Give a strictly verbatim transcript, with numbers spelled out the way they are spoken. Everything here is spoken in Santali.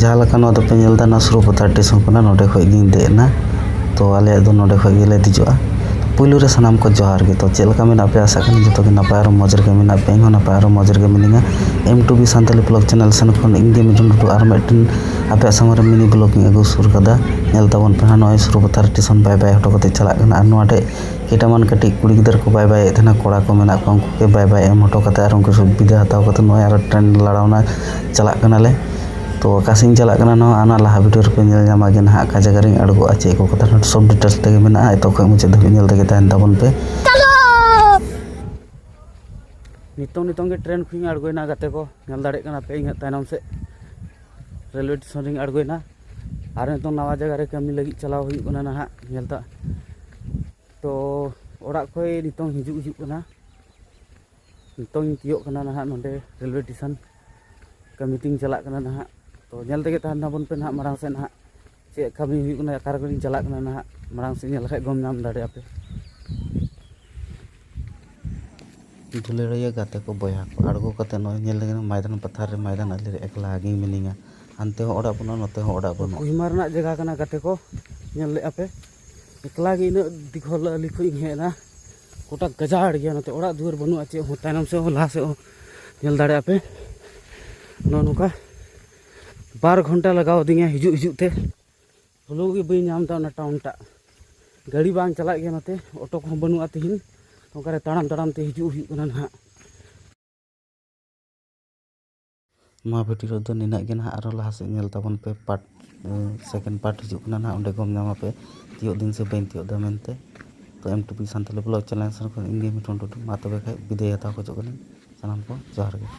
ᱡᱟᱦᱟᱸ ᱞᱮᱠᱟ ᱱᱚᱣᱟ ᱫᱚᱯᱮ ᱧᱮᱞ ᱮᱫᱟ, ᱱᱚᱣᱟ ᱥᱩᱨᱩᱯᱟᱛᱟ ᱥᱴᱮᱥᱚᱱ ᱠᱟᱱᱟ, ᱱᱚᱰᱮ ᱠᱷᱚᱡ ᱜᱤᱧ ᱫᱮᱡ ᱮᱱᱟ᱾ ᱛᱚ ᱟᱞᱮᱭᱟᱜ ᱫᱚ ᱱᱚᱰᱮ ᱠᱷᱚᱡ ᱜᱮᱞᱮ ᱫᱮᱡᱚᱜᱼᱟ᱾ ᱯᱩᱭᱞᱩ ᱨᱮ ᱥᱟᱱᱟᱢ ᱠᱚ ᱡᱚᱦᱟᱨ ᱜᱮ᱾ ᱛᱚ ᱪᱮᱫ ᱞᱮᱠᱟ ᱢᱮᱱᱟᱜ ᱯᱮᱭᱟ? ᱟᱥᱟ ᱠᱟᱱᱟ ᱡᱚᱛᱚ ᱜᱮ ᱱᱟᱯᱟᱭ ᱟᱨ ᱢᱚᱡᱽ ᱨᱮᱜᱮ ᱢᱮᱱᱟᱜ ᱯᱮᱭᱟ᱾ ᱤᱧ ᱦᱚᱸ ᱱᱟᱯᱟᱭ ᱟᱨ ᱢᱚᱡᱽ ᱨᱮᱜᱮ ᱢᱤᱱᱟᱹᱧᱟ᱾ M two B Santali blog channel ᱥᱮᱱ ᱠᱷᱚᱱ ᱤᱧ ᱜᱮ ᱢᱤᱴᱷᱩᱱ ᱴᱩᱰᱩ ᱟᱨ ᱢᱤᱫᱴᱮᱱ ᱟᱯᱮᱭᱟᱜ ᱥᱟᱢᱟᱝ ᱨᱮ ᱢᱤᱱᱤ ᱵᱞᱚᱜ ᱤᱧ ᱟᱹᱜᱩ ᱥᱩᱨ ᱠᱟᱫᱟ᱾ ᱧᱮᱞ ᱛᱟᱵᱚᱱ ᱯᱮ ᱦᱟᱸᱜ, ᱱᱚᱜᱼᱚᱭ ᱥᱩᱨᱩᱯᱟᱛᱟ ᱥᱴᱮᱥᱚᱱ ᱵᱟᱭ ᱵᱟᱭ ᱦᱚᱴᱚ ᱠᱟᱛᱮ ᱪᱟᱞᱟᱜ ᱠᱟᱱᱟ᱾ ᱟᱨ ᱱᱚᱣᱟ ᱴᱷᱮᱡ ᱠᱮᱴᱟᱢᱟᱱ ᱠᱟᱹᱴᱤᱡ ᱠᱩᱲᱤ ᱜᱤᱫᱟᱹᱨ ᱠᱚ ᱵᱟᱭ ᱵᱟᱭᱮᱫ ᱛᱟᱦᱮᱱᱟ, ᱠᱚᱲᱟ ᱠᱚ ᱢᱮᱱᱟᱜ ᱠᱚᱣᱟ, ᱩᱱᱠᱩ ᱜᱮ ᱵᱟᱭ ᱵᱟᱭ ᱮᱢ ᱦᱚᱴᱚ ᱠᱟᱛᱮ ᱟᱨ ᱩᱱᱠᱩ ᱥᱩᱵᱤᱫᱷᱟ ᱦᱟᱛᱟᱣ ᱠᱟᱛᱮ ᱱᱚᱜᱼᱚᱭ ᱟᱨᱚ ᱴᱨᱮᱱ ᱞᱟᱲᱟᱣᱱᱟ, ᱪᱟᱞᱟᱜ ᱠᱟᱱᱟᱞᱮ᱾ ᱛᱚ ᱚᱠᱟ ᱥᱮᱫ ᱤᱧ ᱪᱟᱞᱟᱜ ᱠᱟᱱᱟ, ᱱᱚᱣᱟ ᱚᱱᱟ ᱞᱟᱦᱟ ᱵᱷᱤᱰᱤᱭᱳ ᱨᱮᱯᱮ ᱧᱮᱞ ᱧᱟᱢᱟ ᱜᱮ ᱱᱟᱦᱟᱜ, ᱚᱠᱟ ᱡᱟᱭᱜᱟ ᱨᱤᱧ ᱟᱬᱜᱚᱜᱼᱟ, ᱪᱮᱫ ᱠᱚ ᱠᱟᱛᱷᱟ, ᱱᱚᱣᱟ ᱥᱚᱵ ᱰᱤᱴᱮᱞᱥ ᱛᱮᱜᱮ ᱢᱮᱱᱟᱜᱼᱟ᱾ ᱮᱛᱚᱦᱚᱵ ᱠᱷᱚᱱ ᱢᱩᱪᱟᱹᱫ ᱫᱷᱟᱹᱵᱤᱡ ᱧᱮᱞ ᱛᱮᱜᱮ ᱛᱟᱦᱮᱱ ᱛᱟᱵᱚᱱ ᱯᱮ᱾ ᱱᱤᱛᱚᱝ ᱱᱤᱛᱚᱝ ᱜᱮ ᱴᱨᱮᱱ ᱠᱷᱚᱱᱤᱧ ᱟᱬᱜᱚᱭᱮᱱᱟ ᱜᱟᱛᱮ ᱠᱚ, ᱧᱮᱞ ᱫᱟᱲᱮᱭᱟᱜ ᱠᱟᱱᱟ ᱯᱮ ᱤᱧᱟᱹᱜ ᱛᱟᱭᱱᱚᱢ ᱥᱮᱫ ᱨᱮᱞᱣᱮ ᱥᱴᱮᱥᱚᱱ ᱨᱤᱧ ᱟᱬᱜᱚᱭᱮᱱᱟ᱾ ᱟᱨ ᱱᱤᱛᱚᱝ ᱱᱟᱣᱟ ᱡᱟᱭᱜᱟ ᱨᱮ ᱠᱟᱹᱢᱤ ᱞᱟᱹᱜᱤᱫ ᱪᱟᱞᱟᱣ ᱦᱩᱭᱩᱜ ᱠᱟᱱᱟ ᱱᱟᱦᱟᱜ, ᱧᱮᱞ ᱛᱟ᱾ ᱛᱚ ᱚᱲᱟᱜ ᱠᱷᱚᱡ ᱱᱤᱛᱚᱝ ᱦᱤᱡᱩᱜ ᱦᱤᱡᱩᱜ ᱠᱟᱱᱟ᱾ ᱱᱤᱛᱚᱝ ᱤᱧ ᱛᱤᱭᱳᱜ ᱠᱟᱱᱟ ᱱᱟᱦᱟᱜ ᱱᱚᱰᱮ ᱨᱮᱞᱣᱮ ᱥᱴᱮᱥᱚᱱ, ᱠᱟᱹᱢᱤ ᱛᱤᱧ ᱪᱟᱞᱟᱜ ᱠᱟᱱᱟ ᱱᱟᱦᱟᱜ᱾ ᱛᱚ ᱧᱮᱞ ᱛᱮᱜᱮ ᱛᱟᱦᱮᱱ ᱛᱟᱵᱚᱱ ᱯᱮ ᱱᱟᱦᱟᱜ ᱢᱟᱲᱟᱝ ᱥᱮᱫ ᱱᱟᱦᱟᱜ ᱪᱮᱫ ᱠᱟᱹᱢᱤ ᱦᱩᱭᱩᱜ ᱠᱟᱱᱟ, ᱚᱠᱟ ᱨᱮᱞᱤᱧ ᱪᱟᱞᱟᱜ ᱠᱟᱱᱟ ᱱᱟᱦᱟᱜ, ᱢᱟᱲᱟᱝ ᱥᱮᱫ ᱧᱮᱞ ᱞᱮᱠᱷᱟᱡ ᱜᱚᱢ ᱧᱟᱢ ᱫᱟᱲᱮᱭᱟᱜᱼᱟ ᱯᱮ᱾ ᱫᱩᱞᱟᱹᱲᱤᱭᱟᱹ ᱜᱟᱛᱮ ᱠᱚ, ᱵᱚᱭᱦᱟ ᱠᱚ, ᱟᱬᱜᱚ ᱠᱟᱛᱮ ᱱᱚᱜᱼᱚᱭ ᱧᱮᱞ ᱞᱮᱜᱮ ᱢᱚᱭᱫᱟᱱ ᱯᱟᱛᱷᱟᱨ ᱨᱮ ᱢᱚᱭᱫᱟᱱ ᱟᱹᱞᱤ ᱨᱮ ᱮᱠᱞᱟ ᱜᱤᱧ ᱢᱤᱱᱟᱹᱧᱟ᱾ ᱦᱟᱱᱛᱮ ᱦᱚᱸ ᱚᱲᱟᱜ ᱵᱟᱹᱱᱩᱜᱼᱟ, ᱱᱚᱛᱮ ᱦᱚᱸ ᱚᱲᱟᱜ ᱵᱟᱹᱱᱩᱜᱼᱟ᱾ ᱠᱚᱦᱤᱢᱟ ᱨᱮᱱᱟᱜ ᱡᱟᱭᱜᱟ ᱠᱟᱱᱟ ᱜᱟᱛᱮ ᱠᱚ, ᱧᱮᱞ ᱞᱮᱜᱼᱟ ᱯᱮ᱾ ᱮᱠᱞᱟ ᱜᱮ ᱤᱱᱟᱹᱜ ᱫᱤᱜᱷᱚᱞ ᱟᱹᱞᱤ ᱠᱷᱚᱡ ᱤᱧ ᱦᱮᱡ ᱮᱱᱟ᱾ ᱜᱚᱴᱟ ᱜᱟᱡᱟᱲ ᱜᱮᱭᱟ ᱱᱚᱛᱮ, ᱚᱲᱟᱜ ᱫᱩᱣᱟᱹᱨ ᱵᱟᱹᱱᱩᱜᱼᱟ ᱪᱮᱫ ᱦᱚᱸ᱾ ᱛᱟᱭᱱᱚᱢ ᱥᱮᱫ ᱦᱚᱸ ᱞᱟᱦᱟ ᱥᱮᱫ ᱦᱚᱸ ᱧᱮᱞ ᱫᱟᱲᱮᱭᱟᱜᱼᱟ ᱯᱮ, ᱱᱚᱜᱼᱚ ᱱᱚᱝᱠᱟ ᱵᱟᱨ ᱜᱷᱚᱱᱴᱟ ᱞᱟᱜᱟᱣ ᱟᱹᱫᱤᱧᱟ ᱦᱤᱡᱩᱜ ᱦᱤᱡᱩᱜ ᱛᱮ᱾ ᱦᱩᱞᱩ ᱜᱮ ᱵᱟᱹᱧ ᱧᱟᱢ ᱮᱫᱟ ᱚᱱᱟ ᱴᱟᱣᱩᱱ ᱴᱟᱜ᱾ ᱜᱟᱹᱰᱤ ᱵᱟᱝ ᱪᱟᱞᱟᱜ ᱜᱮᱭᱟ ᱱᱚᱛᱮ, ᱚᱴᱳ ᱠᱚᱦᱚᱸ ᱵᱟᱹᱱᱩᱜᱼᱟ ᱛᱤᱦᱤᱧ᱾ ᱚᱱᱠᱟᱨᱮ ᱛᱟᱲᱟᱢ ᱛᱟᱲᱟᱢ ᱛᱮ ᱦᱤᱡᱩᱜ ᱦᱩᱭᱩᱜ ᱠᱟᱱᱟ ᱱᱟᱦᱟᱜ᱾ ᱱᱚᱣᱟ ᱵᱷᱤᱰᱤᱭᱳ ᱨᱮᱫᱚ ᱱᱤᱱᱟᱹᱜ ᱜᱮ ᱱᱟᱦᱟᱜ᱾ ᱟᱨᱚ ᱞᱟᱦᱟ ᱥᱮᱫ ᱧᱮᱞ ᱛᱟᱵᱚᱱ ᱯᱮ, ᱯᱟᱨᱴ ᱥᱮᱠᱮᱱᱰ ᱯᱟᱨᱴ ᱦᱤᱡᱩᱜ ᱠᱟᱱᱟ ᱱᱟᱦᱟᱜ, ᱚᱸᱰᱮ ᱜᱚᱢ ᱧᱟᱢᱟ ᱯᱮ ᱛᱤᱭᱳᱜ ᱫᱤᱱ ᱥᱮ ᱵᱟᱹᱧ ᱛᱤᱭᱳᱜ ᱫᱟ ᱢᱮᱱᱛᱮ᱾ ᱛᱚ M two B Santali blog channel ᱥᱮᱱ ᱠᱷᱚᱱ ᱤᱧ ᱜᱮ ᱢᱤᱴᱷᱩᱱ ᱴᱩᱰᱩ, ᱢᱟ ᱛᱚᱵᱮ ᱠᱷᱟᱡ ᱵᱤᱫᱟᱹᱭ ᱦᱟᱛᱟᱣ ᱠᱷᱚᱡᱚᱜ ᱠᱟᱹᱱᱟᱹᱧ᱾ ᱥᱟᱱᱟᱢ ᱠᱚ ᱡᱚᱦᱟᱨ ᱜᱮ᱾